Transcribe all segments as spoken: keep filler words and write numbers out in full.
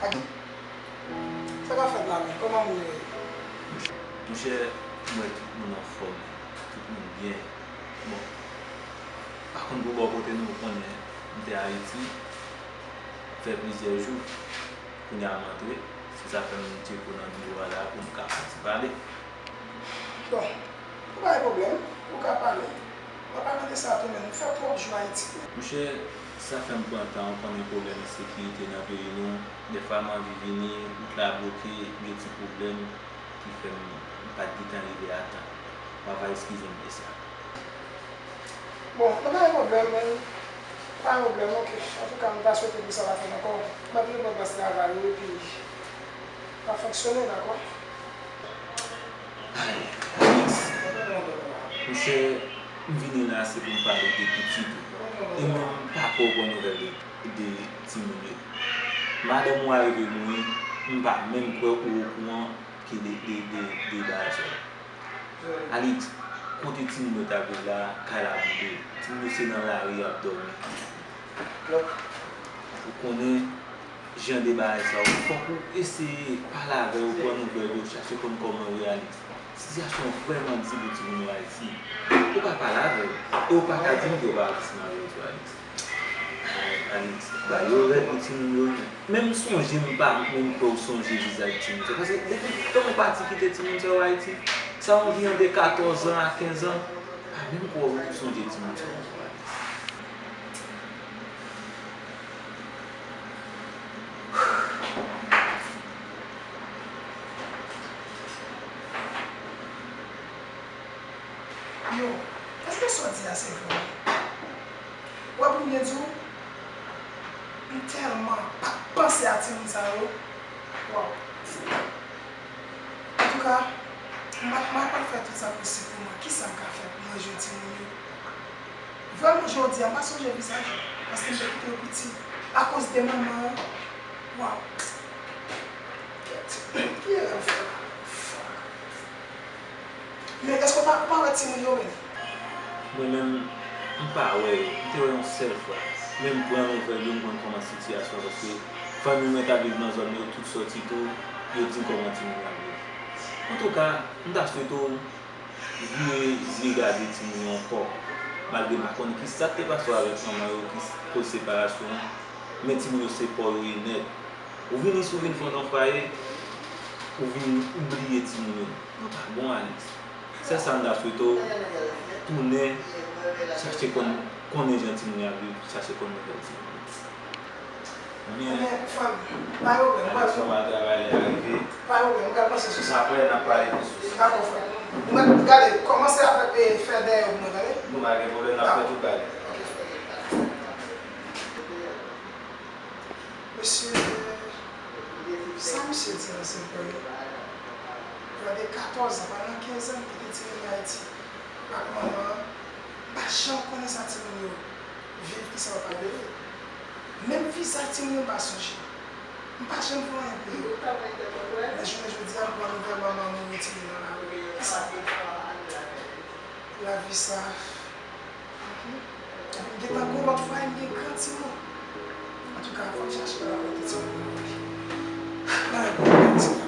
Sa k ap fèt la menm? Kòman moun yo ye? Monchè, m wè tout moun anfòm, tout moun byen. Bon, pa konn pou bò kote nou, ou konnen, m te Ayiti, fè plizyè jou, kounye a m antre, se sa fè m tcheke w nan biwo a la pou m ka pati pale. Bon, ou pa gen pwoblèm, ou ka pale. Mwen pa mande sa tou, men nou fè twòp jou Ayiti. Monchè, sa fè m pran tan, ou konnen pwoblèm ensekirite nan peyi nou. Dèfwa m anvi vini, wout la bloke, gen ti pwoblèm ki fè m, m pa t gentan rive a tan. W a va eskize m de sa. Bon, nou pa gen pwoblèm, men pa gen pwoblèm, oke. Antouka, m ta swete pou sa pa fèt ankò. M ap vin pran plas travay ou, epi l ap fonksyone, dakò? Ay, Alex. Monchè, m vini la se pou m pale de pitit ou. E mwen, m pa kwè w pran nouvèl de, de timoun yo. Madanm ou arive mouri, m pa menm kwè ou okouran ke de, de, de, de bagay sa yo. Alex, kote timoun yo t ap viv la, kay la boule. Timoun yo se nan lari y ap dòmi. Ou konnen, jan de bagay sa yo, fòk ou eseye pale avè yo, pran nouvèl yo, chache konn kòman yo ye, Alex. Sitiyasyon an vrèman di pou timoun yo Ayiti. Ou pa pale avè yo, e ou pa ka di m ke w pa al visite avè yo tou, Alex. Alex, ba yo rèd pou timoun yo. Menm sonje m pa menm kwè w sonje vizaj timoun sa yo. Paske depi tan w pati kite timoun sa yo Ayiti, sa yon fi de katòz an a kenz an, pa menm kwè w sonje timoun sa yo ankò, Alex. Yo, èske sa w di a se vre? W ap byen di w, m tèlman pa t panse a timoun sa yo. Waw. Antouka, m ap, m ap fè tout sa posib pou mwen. Kisa m ka fè pou mwen jwenn timoun yo? Vrèman, jodi a, m pa sonje vizaj yo, paske m te kite yo piti akoz de manman an. Waw. Kèt, ki erè m fè la? Fuck. Men èske w pa, w pa wè timoun yo menm? Mwen menm, m pa wè yo. M te wè yon sèl fwa. Men m pran nouvèl yo, m konn kòman sitiyasyon an, paske fanmi mwen k ap viv nan zòn nan, yo tout sòti tou, yo di m kòman timoun yo ap viv. Antouka, m ta swete w vire zye gade timoun yo ankò. Malgre m pa konn kisa k te pase w avèk manman yo, ki koz separasyon an, men timoun yo se pa w yo ye nèt. Ou vin isit, ou vin fonde yon fwaye, ou vin oubliye timoun yo. Mwen pa bon, Alex. Sèl sa m ta swete w, tounen, chache konn, konnen jan timoun yo ap viv, chache konn nouvèl timoun yo. Ebyen, fanm, pa gen pwoblèm, m pral. Fanm al travay, lè l rive. Pa gen pwoblèm, m pral panse sou sa. N ap wè, n ap pale plis sou sa. Dakò, frè. Nou mèt gade, kòmanse avèk, e, fè dèyè w pou mwen, tande? Nou pa gen pwoblèm, n ap fè tout bagay. Ok, frè. Mesye, sa misye di la se vre. Prè de katòz an, pa nan kenz an, li kite timoun li Ayiti ak manman an. M pa janm konnen sa timoun yo viv, kisa yo pale. Menm vizaj timoun yo m pa sonje. M pa janm fè anyen pou yo. Men jounen jodi a, m pran nouvèl manman m mouri, timoun nan lari. Kisa pou fè? Lavi sa. Mhm. Epi m gentan gon lòt fwaye, m gen gran timoun. Antouka, fò m chache yon lòt timoun. Nan yon bon timoun.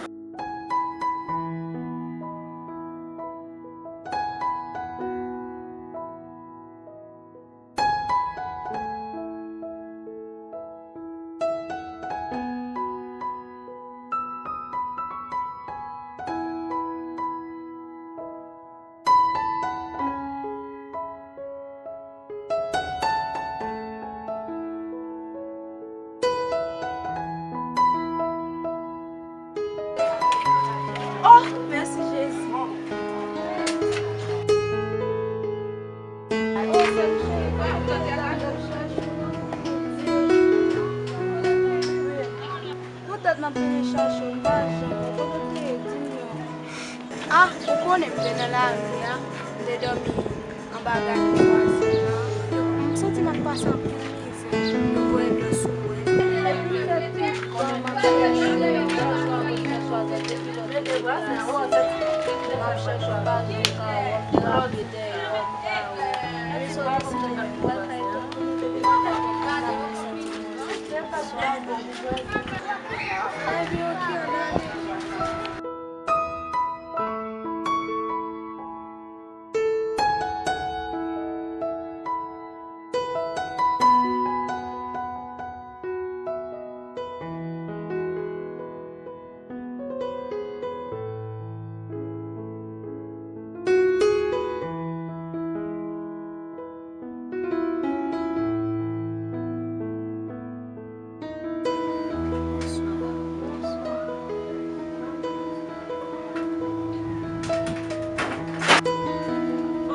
Oh, mèsi Jezi. Poutèt m ap vini chache w, m pa janm wè w. Kote w te ye? Di m non. Ah, ou konnen m te nan lari a, m te dòmi anba gade vwazen an. M santi m ap pase anpil mizè. Yo voye dlo sou mwen. Epi m fè tout tan m ap chèche w, m ap chèche w, m ap chèche w, m pa janm ka wè w, m te lage dèyè w, m pa wè w. Epi sou la, m pral kay tonton m, m pa ka wè w.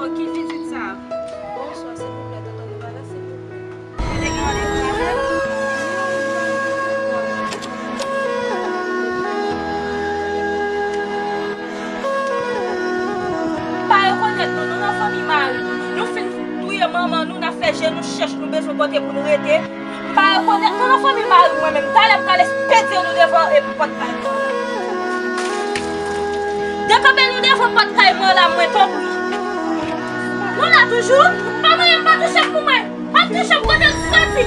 Oh, ki pitit sa? Bonswa, silvouplè, tonton, nou pa la, silvouplè. Pa rekonèt nou, nou nan fanmi mari. Nou fin touye manman nou, n ap fè je nou chèch, nou bezwen kote pou nou rete. M pa rekonèt nou nan fanmi mari mwen menm. Talè m pral espedye nou devan e pòt kay mwen. Dekanpe nou devan pòt kay mwen la, mwen, tanpri. Nou la toujou? Pa manyen m, pa touche m pou mwen. Pa touche m, kote m soti?